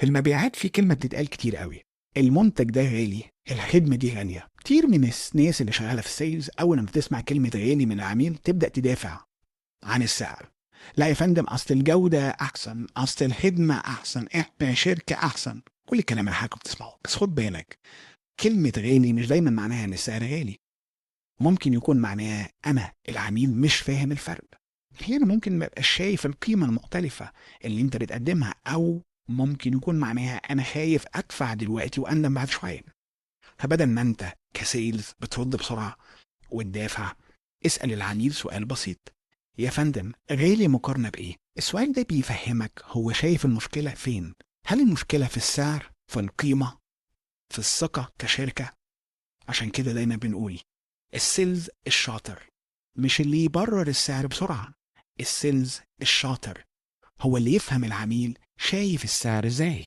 في المبيعات في كلمة بتتقال كتير قوي: المنتج ده غالي، الخدمة دي غالية. كتير من الناس اللي شغالة في ال sales أول ما بتسمع كلمة غالي من العميل تبدأ تدافع عن السعر. لا يا فندم، أصل الجودة أحسن، أصل الخدمة أحسن، إحنا شركة أحسن، كل الكلام اللي حضرتك بتسمعه. بس خد بالك، كلمة غالي مش دايما معناها إن السعر غالي. ممكن يكون معناها أنا العميل مش فاهم الفرق. أحيانا ممكن ما يبقاش شايف القيمة المختلفة اللي أنت بتقدمها، أو ممكن يكون معناها أنا خايف أدفع دلوقتي وأندم بعد شوية. فبدل ما أنت ك sales بترد بسرعة وتدافع، اسأل العميل سؤال بسيط: يا فندم، غالي مقارنة بإيه؟ السؤال ده بيفهمك هو شايف المشكلة فين. هل المشكلة في السعر، في القيمة، في الثقة كشركة؟ عشان كده دايما بنقول ال sales الشاطر مش اللي يبرر السعر بسرعة، ال sales الشاطر هو اللي يفهم العميل شايف السعر ازاي.